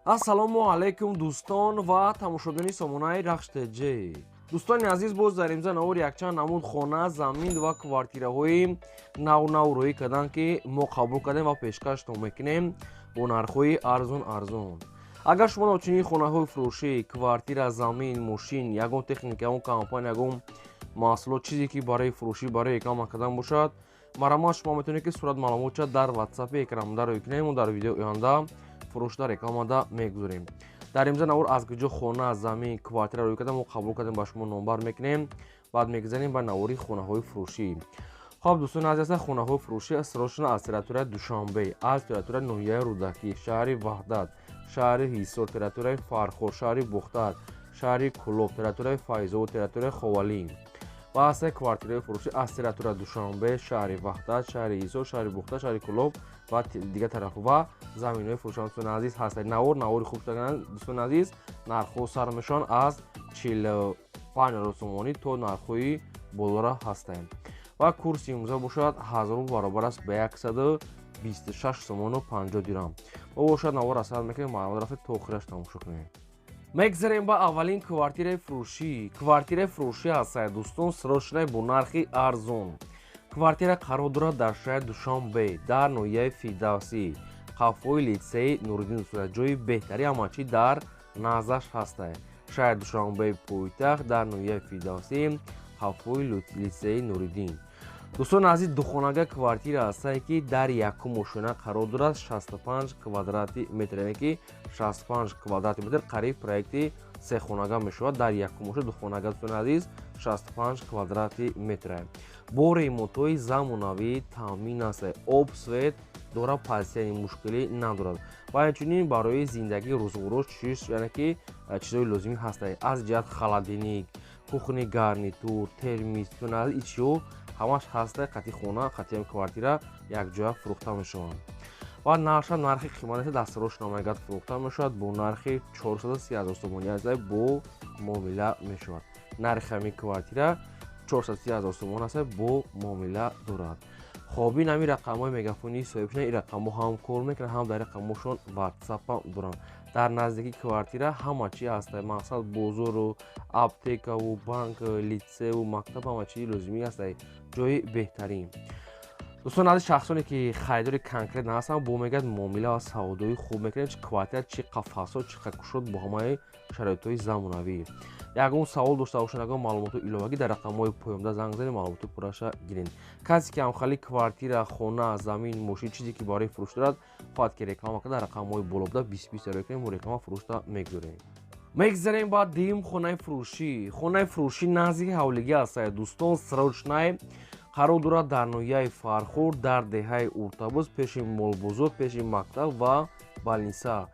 Ассалому алайкум, дӯстон ва тамошобинони сомонаи Рахш ТЖ. Дӯстони азиз, боз дар имза навор якчанд намуд хона, замин ва квартираҳои нав-нав рӯӣ карданд, ки мо қабул кардем ва пешкаштон мекунем бо нархҳои арзон арзон. Агар шумо чунин хонаҳои фурӯшӣ, квартира, замин, мошин, ягон техника, ягон компания, ягон маҳсулот, чизе ки барои фурӯшӣ, барои реклама кардан бошад, марҳамат, шумо метавонед, ки сурат маълумотша дар ватсапи экранмонда рӯй кунем. Мо дар видеои оянда фурӯшда, рекламада мегузорем. Дар имза навор аз куҷо хона, замин, квартира рӯй карда, мо қабул кардем, ба шумо номбар мекунем. Баъд мегузарем ба навори хонаҳои фурӯшӣ. Хоб, дӯстони азиз, хонаҳои фурӯшӣ срочно аз территорияи Душанбе, аз территорияи ноҳияи Рӯдакӣ, шаҳри Ваҳдат, шаҳри Ҳисор, территорияи Фархор, шаҳри Бохтар, шаҳри Кӯлоб, территорияи Файзобод, территорияи Ховалинг ва ҳастаи квартираҳои фурӯшӣ аз территорияи Душанбе, шаҳри Ваҳдат, шаҳри Ҳисор, шаҳри Бохтар, шаҳри Кӯлоб ва дигар тараф ва заминҳои фурӯшӣ. Дӯстони азиз, ҳастаи навор, навори хуб шудаган. Дӯстони азиз, нархҳо сар мешаванд аз 45 000 сомонӣ то нархҳои болора ҳастанд ва курси имрӯза бошад, 1000 рубл баробар аст ба 126 сомону 50 дирам. Мо бошад навор асар мекунем, маълумот рафта то охираш тамошо кунем. Мегзарем ба аввалин квартираи фурӯшӣ. Квартираи фурӯшӣ ҳастад, дӯстон, срочный, бо нархи арзон. Квартира қарор дорад дар шаҳри Душанбе, дар ноҳияи Фирдавсӣ, қафои литсеи Нуриддин. Ҷои беҳтари, ҳамачӣ дар наздаш ҳастад. Шаҳри Душанбеи пойтахт, дар ноҳияи Фирдавсӣ, қафои литсеи Нуриддин. Дӯстони азиз, духонага квартира ҳастае, ки дар якум ошёна қарор дорад, 65 квадрати метр, яъне ки 65 квадрати метр қариб проекти сехонага мешавад. Дар якум ошёна духонага, дӯстони азиз, 65 квадрати метр бо ремонтҳои замонавӣ таъмин аст. Об, свет дора, пасияни мушкилӣ надорад ва инчунин барои зиндагии рӯзғурош чиз, яъне ки чизҳои лозимӣ ҳастанд, аз ҷиҳат холодильник, кухонный гарнитур, термос ичиҳо ҳамаш ҳаста. Қати хона, қати квартира якҷоя фурӯхта мешаванд ва нархша нархи қимат дастрош намегад, фурӯхта мешавад бо нархи 430 ҳазор сомонӣ аст, бо муомила мешавад. Нархи ҳамин квартира 430 ҳазор сомон аст, бо муомила дорад. Хоб, ин ҳамин рақамҳои мегафонии соҳибшуда. Ин рақамҳо ҳам кор мекунанд, ҳам дар рақамҳошон ватсапам доранд. Дар наздикии квартира ҳама чи ҳаста, мақсад бозору аптекаву банк, литсею мактаб, ҳама чизи лозимӣ ҳаста. Ҷои беҳтарин. Дӯстон азиз, шахсоне ки харидори конкретно ҳастанд, бо мегӯяд муомила ва савдои хуб мекунем. Чи квартира, чи қафасҳо, чи кушод, бо ҳамаи шароитҳои замонавӣ. Ягон савол дошта бошанд, ягон маълумоти иловагӣ, дар рақамҳои поёнда занг занед, маълумоти пурраша гиред. Касе ки ҳамхали квартира, хона, замин, мошин, чизе ки барои фурӯш дорад, хоҳад ки реклама кунад, дар рақамҳои боло буда 20 20 ро кунем, мо реклама фурӯшта мегузорем. Мегзарем ба дуюм хонаи фурӯшӣ. Хонаи фурӯшӣ наздики ҳавлигӣ ҳастад, дӯстон, срочный, қарор дорад дар ноҳияи Фархор, дар деҳаи Уртабуз, пеши молбозор, пеши мактаб ва больница.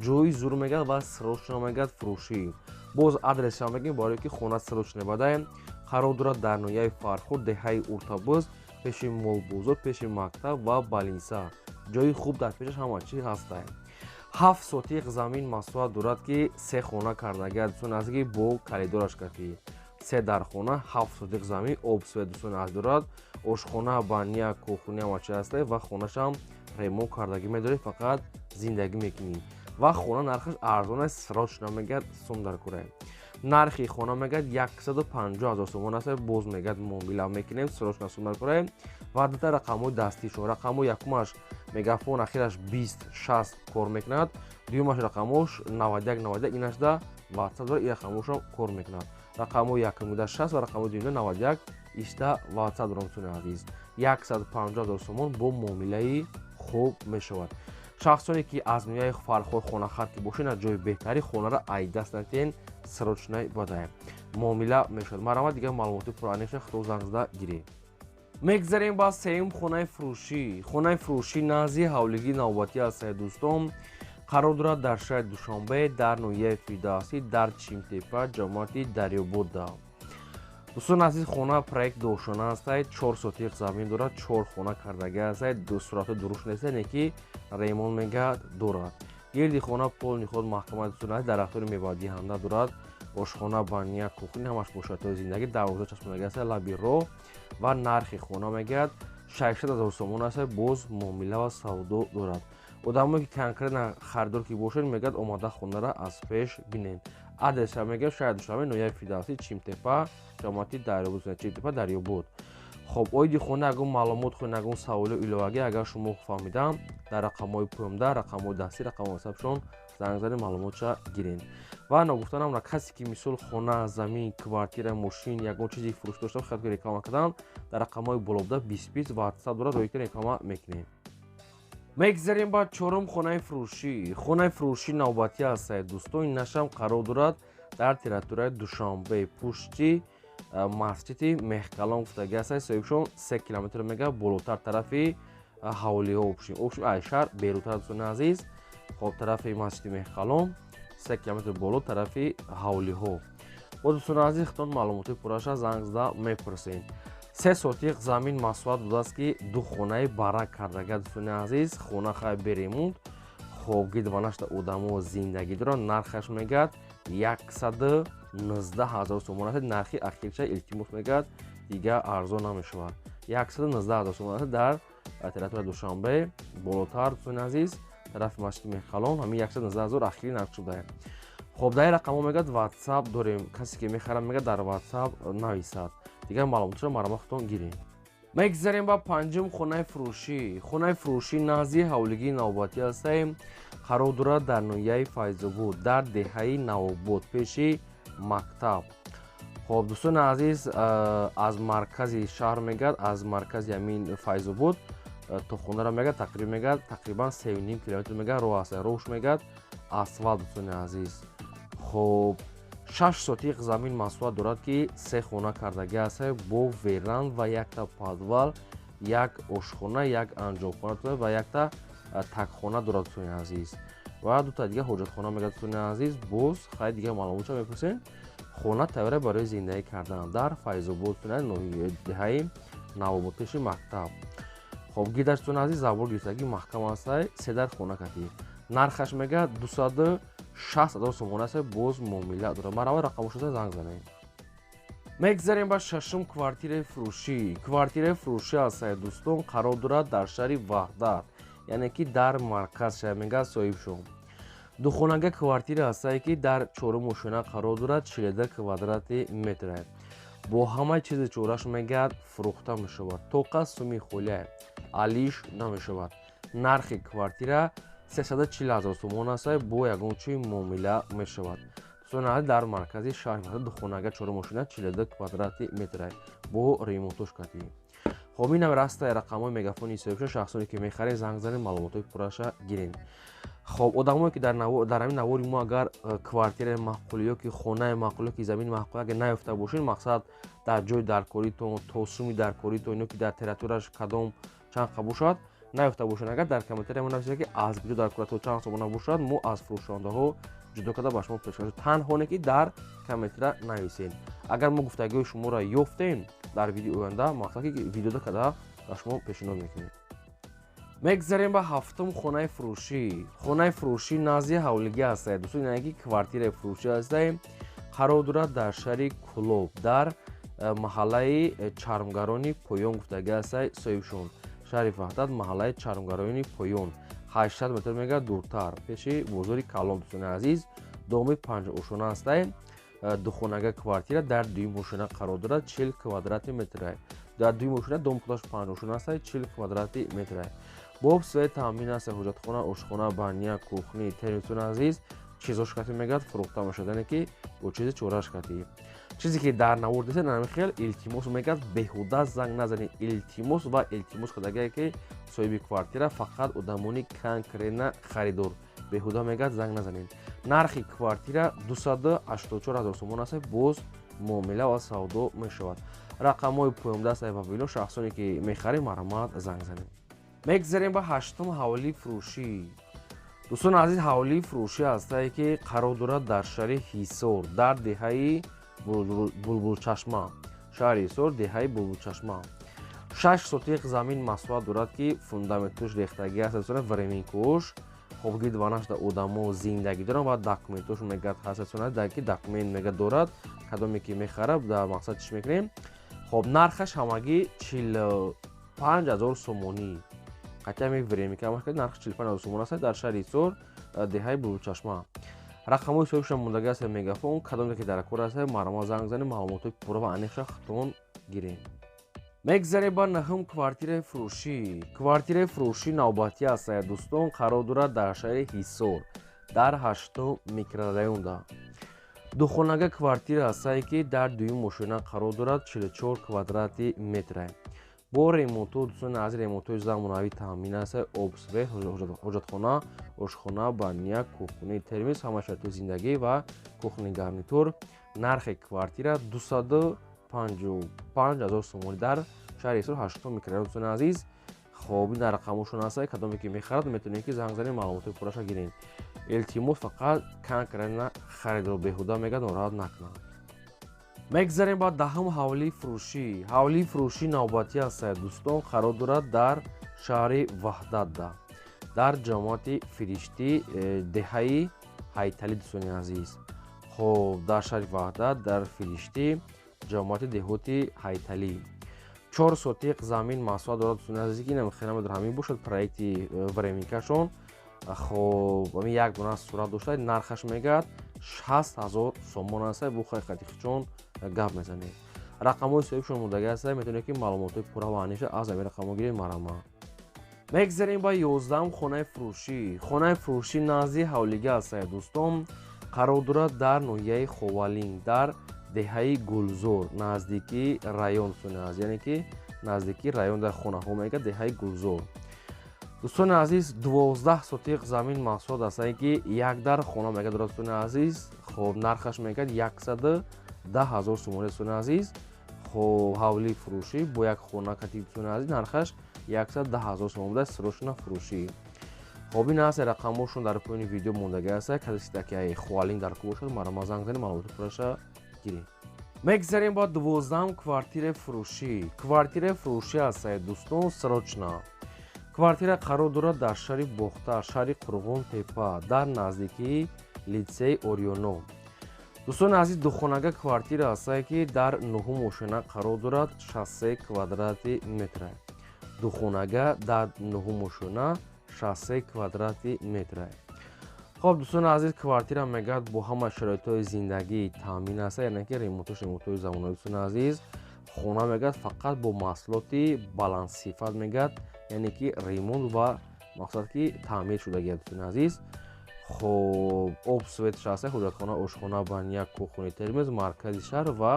Ҷои зур мегӯяд ва срочно мегӯяд фурӯшӣ. Боз адресша мегӯем, барое ки хона срочно бадаем. Қарор дорад дар ноҳияи Фархор, деҳаи Уртабуз, пеши молбозор, пеши мактаб ва больница. Ҷои хуб, дар пешаш ҳама чиз ҳастад. 7 сотиқ замин масоҳат дорад, ки се хона кардагиа, дӯстони азиз, бо коридораш кати се дархона, 7 сотиқ замин, об, свет, дӯстони азиз, дорад. Ошхона, баня, кухня, ҳама чи ҳаста ва хонашам ремонт кардагӣ медоред, фақат зиндагӣ мекунӣ. Ва хона нархаш арзон аст, срочно мегӯяд сум дар курае. Нархи хона мегӯяд 150 000 сомон аст, боз мегӯяд муомила мекунем, срочно сум дар курае. Ва дута рақамҳои дастишон: рақамҳои якумаш мегафон, ахираш 20 60 кор мекунад, дуюмаш рақамҳош 91 91, инашда ватсап дорад, ин рақамҳошам кор мекунад. Рақамҳои якумида 60 ва рақамҳои дуюмида 91, ишта ватсап дорам. Дӯстони азиз, 150 000 сомон бо муомилаи хуб мешавад. Шахсоне ки аз ноҳияи Фархор хонахар ки бошед, аз ҷои беҳтари хонаро айдаст натиҳен, срочный бадаем, муомила мешавад. Марҳамат, дигар маълумоти пурраниша худо занг зада гиред. Мегзарем ба сеюм хонаи фурӯшӣ. Хонаи фурӯшӣ назди ҳавлигии навбатӣ ҳастад, дӯстон, қарор дорад дар шаҳри Душанбе, дар ноҳияи Фирдавсӣ, дар Чимтепа, ҷамоати Дарёбода. Дӯстон азиз, хона проект дошона ҳастад, 4 сотиқ замин дорад, чор хона кардагӣ ҳастад. Суратҳо дуруст нест, не ки ремонт мегӯяд дорад. Гирди хона полный худ маҳкама, дӯстон азиз, дарахтони мевадиҳанда дорад. Ошхона, баня, кухня, ҳамаш бо шароитҳои зиндагӣ, дарвоза часпондагӣ аст лаби роҳ. Ва нархи хона мегӯяд 600 000 сомон аст, боз муомила ва савдо дорад. Одамое ки конкретно харидор ки бошед, мегӯяд, омада хонара аз пеш бинед. Адреса мегӯяд: шаҳри Душанбе, ноҳияи Фирдавсӣ, Чимтепа, ҷамоати Дарёбуд, Чимтепа, Дарёбуд. Хоб, оиди хона ягон маълумот хоҳед, ягон саволу иловагӣ, агар шумо фаҳмидам, дар рақамҳои поёнда, рақамҳои дастӣ, рақамҳои ватсапшон занг занед, маълумотша гиред. Ва ногуфта намонад, касе ки мисол хона, замин, квартира, мошин, ягон чизи фурӯш дошта, хеле ки реклама кардан, дар рақамҳои болобуда 20 20 ватсап дорад, роикта реклама мекунем. Мегзарем ба чорум хонаи фурӯшӣ. Хонаи фурӯшӣ навбатӣ ҳастад, дӯстон. Ин нашам қарор дорад дар территорияи Душанбе, пушти масҷиди Меҳкалон гуфтагӣ ҳастад соҳибшон, 3 километр мега болотар, тарафи ҳавлиҳо, общем ай шаҳр берунтар, дӯстони азиз. Хоб, тарафи масҷиди Меҳкалон, 3 километр боло, тарафи ҳавлиҳо. Бо дӯстони азиз, хитон маълумоти пурраша занг зада мепурсем. 3 сотиқ замин масоҳат будааст, ки ду хонаи барак кардага, дӯстони азиз. Хона хай беремонт. Хоб, гидванашта одамо зиндагӣ доранд. Нархаш мегӯяд 119 000 сомон аст. Нархи ахирча, илтимос, мегӯяд, дигар арзон намешавад. 119 000 сомон аст, дар территорияи Душанбе, болотар, дӯстони азиз, тарафи масҷиди Меҳқалон. Ҳамин 119 000 ахири нарх шуда. Хоб, дар ин рақамҳо мегӯяд ватсап дорем. Касе ки мехарад, мегӯяд, дар ватсап нависад. Дигар маълумотро марҳамат гирем. Мегзарем ба панҷум хонаи фурӯшӣ. Хонаи фурӯшӣ назди ҳавлигии навбатӣ ҳастаем, қарор дорад дар ноҳияи Файзобод, дар деҳаи Навобод, пеши мактаб. Хоб, дӯстони азиз, аз маркази шаҳр мегӯяд, аз маркази ҳамин Файзобод то хонаро мегӯяд, тақрибан мегӯяд, тақрибан 3,5 километр мегӯяд роҳ аст. Роҳш мегӯяд асфалт, дӯстони азиз. Хоб, 6 сотиқ замин масоҳат дорад, ки се хона кардагӣ аст бо веранд ва якта подвал, як ошхона, як анҷомхона ва якта такхона дорад, дӯстони азиз, ва дута дига ҳоҷатхона мегӯяд, дӯстони азиз. Боз хай, дига маълумотша мепурсем. Хона тайёра барои зиндагӣ кардан дар Файзобод, деҳаи Навобод, пеши мактаб. Хоб, гирдаш, дӯстони азиз, забор гирифтагӣ маҳкам астай, седар хона катӣ. Нархаш мегӯяд 260 000 сомон аст, боз муомила дорад. Марҳамат, рақамошода занг занед. Мегзарем ба шашум квартираи фурӯшӣ. Квартираи фурӯшӣ ҳастай, дӯстон, қарор дорад дар шаҳри Ваҳдат, яъне ки дар марказ шаҳр мегӯяд соҳибшон. Духонага квартира ҳастае, ки дар чорум ошёна қарор дорад, 42 квадрати метр. Бо ҳамаи чизи чораш мегӯяд фурӯхта мешавад, тоқа суми холия алиш намешавад. Нархи квартира 340 000 сомон аст, бо ягон чи муомила мешавад. Дӯстони азиз, дар маркази шаҳр, духонага, чорум ошёна, 42 квадрати метр, бо ремонтош кардӣ. Хоб, инам растаи рақамҳои мегафони соҳибшон. Шахсоне ки мехаред, занг занед, маълумотҳои пурраша гиред. Хоб, одамое ки дар ҳамин навори мо агар квартираи маъқул ё ки хонаи маъқул ё ки замини маъқул агар наёфта бошед, мақсад дар ҷои даркоритон, то суми даркоритон ё ки дар территорияш кадом чанд қа бошад наёфта бошед, агар дар комментария мо нависед, ки аз куҷо дар кора то чанд сомона бошад, мо аз фурӯшондаҳо ҷудо карда ба шумо пешкаш. Танҳоне ки дар комментария нависед. Агар мо гуфтагиҳои шуморо ёфтем, дар видеои оянда, мақсад ки видеода карда ба шумо пешниҳод мекунем. Мегзарем ба ҳафтум хонаи фурӯшӣ. Хонаи фурӯшӣ назди ҳавлигӣ ҳастад, дӯстон, яъне ки квартираи фурӯшӣ ҳастаем, қарор дорад дар шаҳри Кӯлоб, дар маҳаллаи Чармгарони Поён гуфтагӣ ҳастад соҳибшон. Шаҳри Ваҳдат, маҳаллаи Чармгарони Поён, 800 метр мегӯяд дуртар, пеши бозори калон, дӯстони азиз, доми панҷошона ҳастаем. Духонага квартира дар дуюм ошона қарор дорад, 40 квадрати метр. Дар дуюм ошона, дом худаш панҷошона ҳастад, 40 квадрати метр, бо свет таъмин аст. Ҳоҷатхона, ошхона, баня, кухни, телевизион, азиз, чизош кати мегӯяд фурӯхта мешавад, яъне ки бо чизи чораш кати. Чизе ки дар навор дидед, ҳамин хел. Илтимос, мегӯяд, беҳуда занг назанед, илтимос ва илтимос кардагие, ки соҳиби квартира фақат одамони конкретно харидор, беҳуда мегӯяд занг назанед. Нархи квартира 284 000 сомон аст, боз муомила ва савдо мешавад. Рақамҳои поёндаст вабило. Шахсоне ки мехаред, марҳамат, занг занед. Мегзарем ба ҳаштум ҳавлии фурӯшӣ. Дӯстони азиз, ҳавлии фурӯшӣ ҳастае, ки қарор дорад дар шаҳри Ҳисор, дар деҳаи Булбулчашма. Шаҳри Ҳисор, деҳаи Булбулчашма, 6 сотиқ замин масоҳат дорад, ки фундаментуш рехтагӣ аст, временкош. Хоб, гирдванашда одамо зиндагӣ доранд ва документош мегӯяд ҳаст, ки документ мегӯяд дорад. Кадоме ки мехарад, дар мақсад чӣ мекунем. Хоб, нархаш ҳамагӣ 45 000 сомонӣ. Қатъи временка нархи 45 000 сомон аст дар шаҳри Ҳисор, деҳаи Булбулчашма. Рақамҳои соҳибшон мондаги аст Мегафон. Кадоме ки дар кор аст, марҳамат, занг занед, маълумотҳои пурра ва аниқша худтон гирем. Мегзарем ба наҳум квартираи фурӯшӣ. Квартираи фурӯшӣ навбатӣ аст, дӯстон, қарор дорад дар шаҳри Ҳисор, дар ҳаштум микрорайонда. Духонага квартира ҳастае, ки дар дуюм ошёна қарор дорад, 44 квадрати метра. Бо ремонтҳо, дӯстони азиз, ремонтҳои замонавӣ таъмин аст. Об, свет, ҳоҷатхона, ошхона, баня, кухни, термос, ҳама шароити зиндагӣ ва кухни гарнитур. Нархи квартира 255 000 сомонӣ дар шаҳри Ҳисор, ҳаштум микрорайон, дӯстони азиз. Хоб, ин дар рақамҳошон аст. Кадоме ки мехарад, метавонед ки занг занед, маълумотҳои пурраша гиред. Илтимос, фақат конкретно харидро беҳуда мегӯяд, нороҳат накунад. Мегзарем ба даҳум ҳавлии фурӯшӣ. Ҳавлии фурӯшӣ навбатӣ аст, дӯстон, қарор дорад дар шаҳри Ваҳдатда, дар ҷамоати Фириштӣ, деҳаи Ҳайталӣ, дӯстони азиз. Хоб, дар шаҳри Ваҳдат, дар Фириштӣ, ҷамоати деҳоти Ҳайталӣ, 4 сотиқ замин масоҳат дорад, дӯстони азиз, ки хеле дар ҳамин бошад проекти временкашон. Хоб, ҳамин як дона сурат дошта, нархаш мегӯяд 60 000 сомон аст. Бо хайқатихчон гап мезанед. Рақамҳои соҳибшон мондаги аст, метавонед ки маълумотҳои пурра ва аниша аз ҳамин рақамҳо гиред, марҳамат. Мегзарем ба 11-ум хонаи фурӯшӣ. Хонаи фурӯшӣ назди ҳавлига аст, дӯстон, қарор дорад дар ноҳияи Ховалинг, дар деҳаи Гулзор, наздикии район, дӯстони азиз, яъне ки наздикии район дар хонаҳо мегӯяд, деҳаи Гулзор. Дӯстони азиз, 12 сотиқ замин масоҳат астае, ки як дар хона мегӯяд дорад, дӯстони азиз. Хоб, нархаш мегӯяд 110 000 сомонӣ, дӯстони азиз. Хоб, ҳавлии фурӯшӣ бо як хона кати, дӯстони азиз, нархаш 110 000 сомон буда, срочно фурӯшӣ. Хоб, ин аст, рақамҳошон дар поёни видео мондагӣ аст. Касе ки Ховалинг дар ку бошад, марҳамат, занг занед, маълумоти пурраша гиред. Мегзарем ба 12-ум квартираи фурӯшӣ. Квартираи фурӯшӣ аст, дӯстон, срочно. Квартира қарор дорад дар шаҳри Бохтар, шаҳри Қурғон Тепа, дар наздикии литсеи Ориёно. Дӯстони азиз, духонага квартира ҳастае, ки дар нуҳум ошёна қарор дорад, 63 квадрати метра. Духонага дар нуҳум ошёна, 63 квадрати метра. Хоб, дӯстони азиз, квартира мегӯяд бо ҳама шароитҳои зиндагӣ таъмин аст, яъне ки ремонтош ремонтҳои замонавӣ, дӯстони азиз. Хона мегӯяд фақат бо маҳсулоти баландсифат мегӯяд, яъне ки ремонт ва мақсад ки таъмир шудагиа, дӯстони азиз. Хоб, об, свет шаста, ҳоҷатхона, ошхона, баня, кухни, термос, маркази шаҳр ва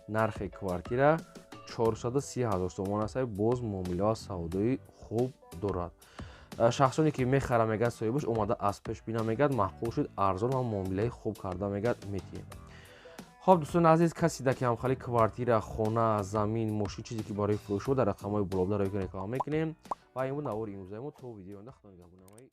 нархи квартира 430 000 сомон аст. Боз муомила ва савдои хуб дорад. Шахсоне ки мехара, мегӯяд, соҳибаш омада аз пеш бина, мегӯяд, маъқул шуд, арзон ва муомилаи хуб карда, мегӯяд, метиҳем. Хоб, дӯстони азиз, касе ки ҳамхали квартира, хона, замин, мошин, чизе ки барои фурӯш дар рақамҳои болобуда рои реклама мекунем. Ва ин буд навори имрӯзаи мо. То видеои оянда, худо нигаҳбонамои.